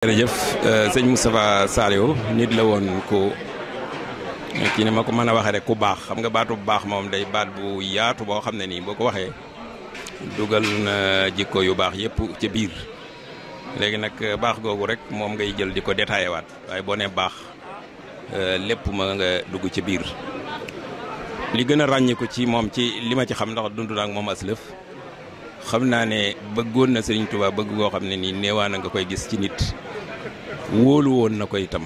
jërëjëf sëñ Moustapha Saliou nit la woon ku ci ni ma ko mën a waxee rek ku baax xam nga baatu bu baax moom day baat bu yaatu boo xam ne nii boo ko waxee dugal na jikko yu baax yëpp ca biir léegi nag baax googu rek moom ngay jël di ko détaillé waat waaye boo nee baax lépp ma nga dugg ci biir. li gën a ràññiku ci moom ci li ma ci xam ndax dund naa ak moom aslëf xam naa ne bëggoon na Serigne Touba bëgg goo xam ne nii neewaa na nga koy gis ci nit wóolu woon na ko itam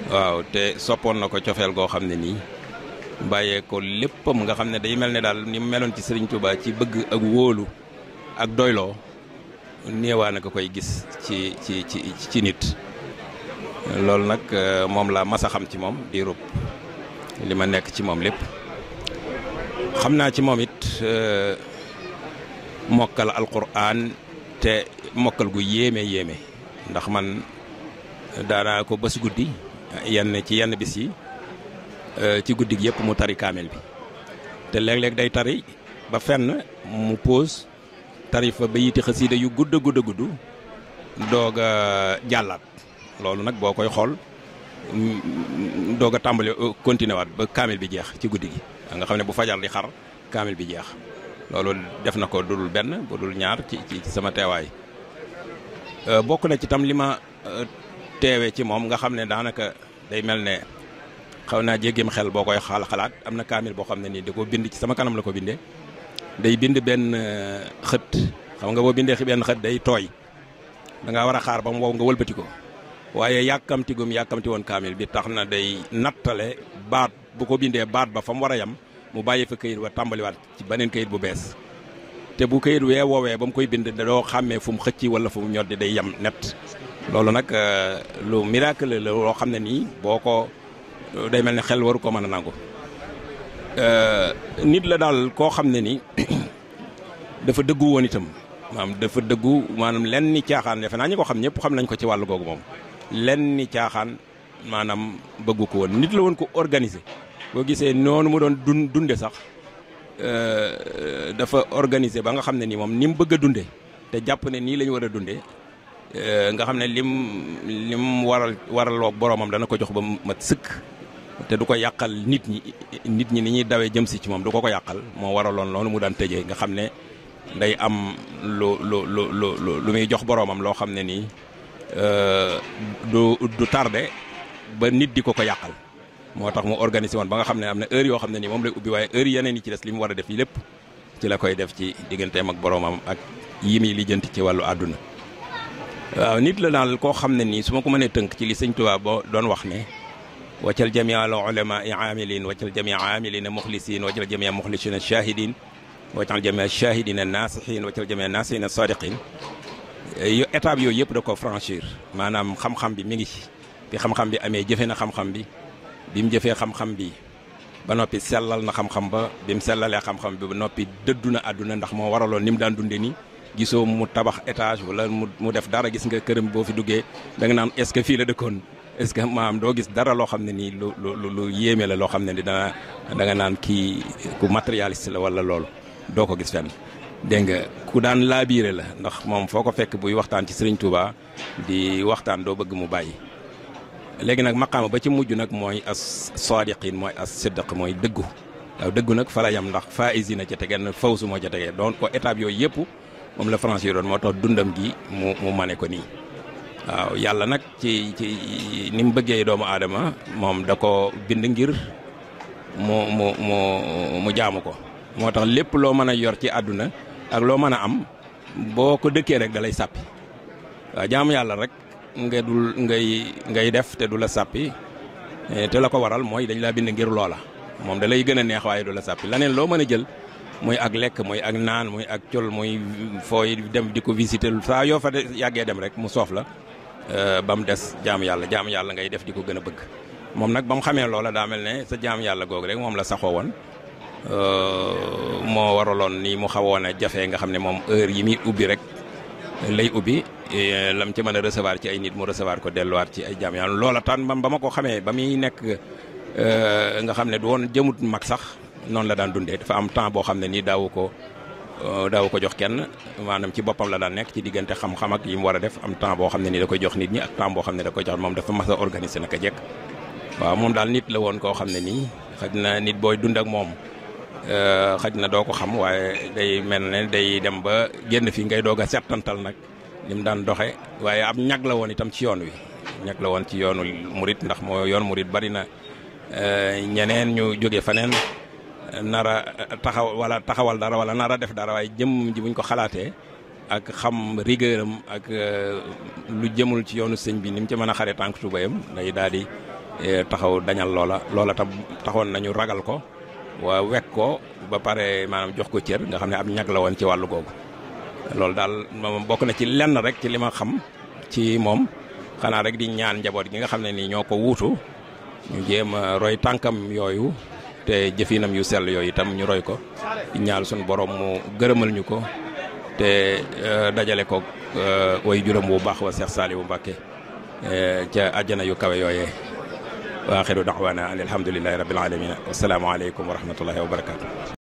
waaw te soppoon na ko cofeel goo xam ne nii bàyyee ko léppam nga xam ne day mel ne daal ni mu meloon ci Serigne Touba ci bëgg ak wóolu ak doyloo neewaa na nga koy gis ci nit loolu nag moom laa mas a xam ci moom di rub li ma nekk ci moom lépp xam naa ci moom it mokkal alquran te mokkal gu yéeme ndax man daanaa ko bés guddi yenn bis yi ci guddi gi yëpp mu tari kaamel bi te léeg-léeg day tari ba fenn mu pause tari fa ba yiti xasiida yu gudd doog a jàllaat loolu nag boo koy xool doog a tàmbali continué waat ba kaamel bi jeex ci guddi gi nga xam ne bu fajar di xar kaamel bi jeex loolu def na ko dul benn bu dul ñaar ci sama teewaay bokk na ci tam li ma teewe ci moom nga xam ne daanaka day mel ne xaw naa jéggim xel boo koy xalaat am na kaamil boo xam ne nii da ko bind ci sama kanam la ko bindee day bind benn xët xam nga boo bindee benn xët day tooy da ngaa war a xaar ba mu wow nga wëlbati ko waaye yàkkamti woon kaamil bi tax na day nattale baat bu ko bindee baat ba fa mu war a yam mu bàyyi fa këyit wa tàmbaliwaat ci beneen këyit bu bees te bu këyit wee woowee ba mu koy bind doo xàmmee fu mu xëcci wala fu mu ñoddi day yem net loolu nag lu miracle la loo xam ne nii boo ko day mel ne xel waru ko mën a nangu nit la daal koo xam ne ni dafa dëggu woon itam maanaam lenn ni caaxaan defe naa ñi ko xam ñëpp xam nañ ko ci wàllu googu moom lenn ni caaxaan maanaam bëggu ko woon nit la woon ko organisé boo gisee noonu mu doon dunde sax dafa organisé ba nga xam ne nii moom ni mu bëgg a dunde te jàpp ne nii la ñu war a dunde nga xam ne lim waraloo boroomam dana ko jox ba mat sëkk te du ko yàqal nit ñi ni ñuy dawee jëm si ci moom du ko yàqal moo waraloon loolu mu daan tëjee nga xam ne day am lu muy jox boroomam loo xam ne nii du tardé ba nit di ko yàqal moo tax mu organisé woon ba nga xam ne am na heure yoo xam ne nii moom lay ubbi waaye heure yeneen yi ci des li mu war a def yi lépp ci la koy def ci digganteem ak boroomam ak yi muy lijjanti ci wàllu àdduna waaw nit la daal koo xam ne nii su ma ko mënee tënk ci li sëñ Tuubaa boo doon wax ne waccal jamia al ulama i amilin waccal jamia amilina muxlisin waccal jamia muxlisina shahidin waccal jamia shahidina nasihin waccal jamia nasihina sadiqin étape yooyu yëpp da ko franchir maanaam xam-xam bi mi ngi ci bi xam-xam bi amee jëfe na xam-xam bi bi mu jëfee xam-xam bi ba noppi sellal na xam-xam ba bi mu sellalee xam-xam bi ba noppi dëddu na àdduna ndax moo waraloon ni mu daan dunde nii gisoo mu tabax étage wala mu def dara gis nga këram boo fi duggee da nga naan est-ce que fii la dëkkoon est-ce que maam doo gis dara loo xam ne nii lu yéeme la loo xam ne ni da nga naan kii ku matérialiste la wala loolu doo ko gis fenn dégg nga ku daan laabiire la ndax moom foo ko fekk buy waxtaan ci Serigne Touba di waxtaan doo bëgg mu bàyyi léegi nag maqaama ba ci mujj nag mooy as sadiqin mooy as sidq mooy dëggu waaw dëggu nag fa la yam ndax faisina ca tegeen fawsu moo ca tegee donc étape yooyu yëpp moom la franchir doon moo tax dundam gi mu mane ko nii waaw yàlla nag ci ni mu bëggee doomu aadama moom da ko bind ngir mu jaamu ko moo tax lépp loo mën a yor ci àdduna ak loo mën a am boo ko dëkkee rek da lay sàppi waaw jaamu yàlla rek ngay def te du la sàppi te la ko waral mooy dañ laa bind ngir loola moom da lay gën a neex waaye du la sàppi laneen loo mën a jël muy ak lekk muy ak naan muy ak col muy fooy dem di ko visiter saa yoo fa yàggee dem rek mu soof la ba mu des jaamu yàlla ngay def di ko gën a bëgg moom nag ba mu xamee loola daa mel ne sa jaamu yàlla googu rek moom la saxoo woon moo waraloon ni mu xawoon a jafe nga xam ne moom heure yi muy ubbi rek lay ubbi lam ci mën a recevoir ci ay nit mu recevoir ko delluwaat ci ay jaam yàlla loola tan ba ma ko xamee ba muy nekk nga xam ne du woon jëmut mag sax noonu la daan dundee dafa am temps boo xam ne nii daawu ko daaw ko jox kenn maanaam ci boppam la daan nekk ci diggante xam-xam ak yi mu war a def am temps boo xam ne nii da koy jox nit ñi ak temps boo xam ne da koy jox moom dafa mas a organiser naka jekk. waaw moom daal nit la woon koo xam ne nii xaj na nit booy dund ak moom xaj na doo ko xam waaye day mel ne day dem ba génn fi ngay doog a settantal nag ni mu daan doxe waaye ab ñag la woon itam ci yoon wi ñag la woon ci yoonu murit ndax moo yoon murit bari na ñeneen ñu jóge faneen nara taxawal dara wala nara def dara waaye jëm ji buñ ko xalaatee ak xam rigueuram ak lu jëmul ci yoonu sëñ bi ni mu ci mën a xare tànk tubayam day daal di taxaw dañal loola tam taxoon nañu ragal ko waa wekk ko ba pare maanaam jox ko cër nga xam ne ab ñag la woon ci wàllu googu loolu daal moom bokk na ci lenn rek ci li ma xam ci moom xanaa rek di ñaan njaboot gi nga xam ne nii ñoo ko wuutu ñu jéem a roy tànkam yooyu te jëfinam yu sell yooyu itam ñu roy ko di ñaal suñu borom mu gërëmal ñu ko te dajale ko way juróom bu baax wa Cheikh Saliou Mbacké ca àjjana yu kawe yooyee wa axiru da'wana alhamdulillahi rabbil alamin wassalaamu aleykum wa rahmatullahi wa barakatuh